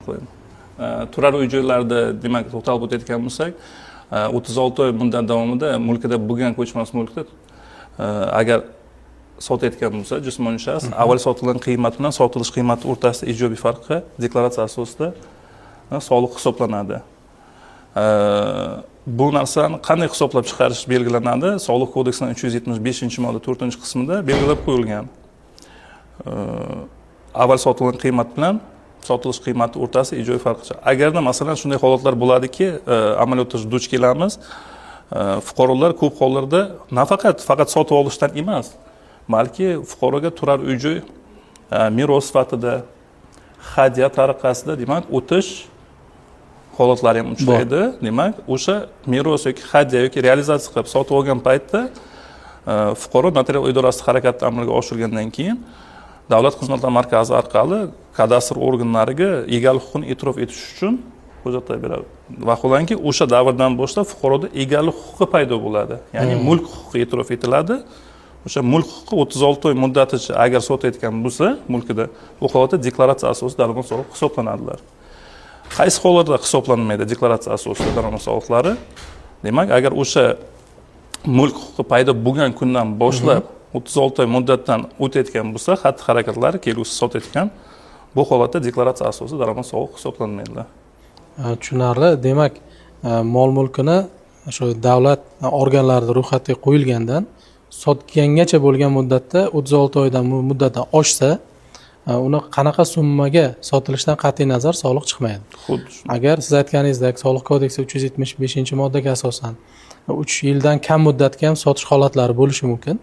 Qo'ying. Turar uy joylarda, demak, to'xtalib o'tayotgan bo'lsak, 36 oy muddat davomida mulkida bo'lgan ko'chmas mulkni agar sotayotgan bo'lsa jismoniy shaxs, avval sotilgan qiymat bilan sotilish qiymati o'rtasida ijobiy farqqa deklaratsiya asosida soliq hisoblanadi. Bu narsani qanday hisoblab chiqarish belgilanadi? Soliq kodeksining 375-modda 4-qismida belgilab qo'yilgan. Avval sotilgan qiymat bilan sotilish qiymati o'rtasida ijobiy farq. Agarda, masalan, shunday holatlar bo'ladiki, amaliyotda duch kelamiz, fuqarolar ko'p hollarda nafaqat faqat sotib olishdan emas, balki fuqaroga turar uy joy meros sifatida, hadya tariqasida, demak, o'tish holatlari ham uchraydi. Demak, o'sha meros yoki hadya yoki realizatsiya qilib sotib olgan paytda fuqaro notarial idorasi harakatni amalga oshirgandan keyin davlat xizmatlari markazi orqali kadastr organlariga egalik huquqini e'tirof etish uchun hujjatlar beradi. Vaholanki, o'sha davrdan boshlab fuqaroda egalik huquqi paydo bo'ladi, ya'ni mulk huquqi e'tirof etiladi. O'sha mulk huquqi 36 oy muddaticha agar sotayotgan bo'lsa mulkida, bu holatda deklaratsiya asosida daromad solig'i hisoblanadilar. Qaysi holatda hisoblanmaydi deklaratsiya asosida daromad soliqlari? Demak, agar o'sha mulk huquqi paydo bo'lgan kundan boshlab 36 oy muddatdan o'tayotgan bo'lsa, xatti harakatlari kelgusi sotayotgan, bu holatda deklaratsiya asosida daromad solig'i hisoblanmaydilar. Tushunarli. Demak, mol mulkini shu davlat organlarida ro'yxatga qo'yilgandan sotgangacha bo'lgan muddatda 36 oydan muddatdan oshsa, uni qanaqa summaga sotilishidan qat'iy nazar soliq chiqmaydi. Xuddi shu. Agar siz aytganingizdek, soliq kodeksi 375-moddaga asosan 3 yildan kam muddatga ham sotish holatlari bo'lishi mumkin.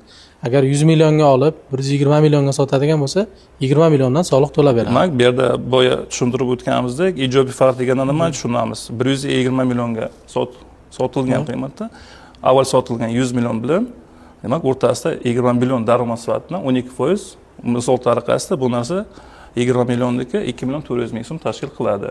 Agar 100 millionga olib, 120 millionga sotadigan bo'lsa, 20 milliondan soliq to'lab beradi. Demak, bu yerda boya tushuntirib o'tganimizdek, ijobiy farq deganda nima tushunamiz? 120 millionga sotilgan qiymatda avval sotilgan 100 million bilan, demak, o'rtasida 20 million daromad sifatida 12% misol tariqasida bu narsa 20 millionniki 2 million 400 ming so'm tashkil qiladi.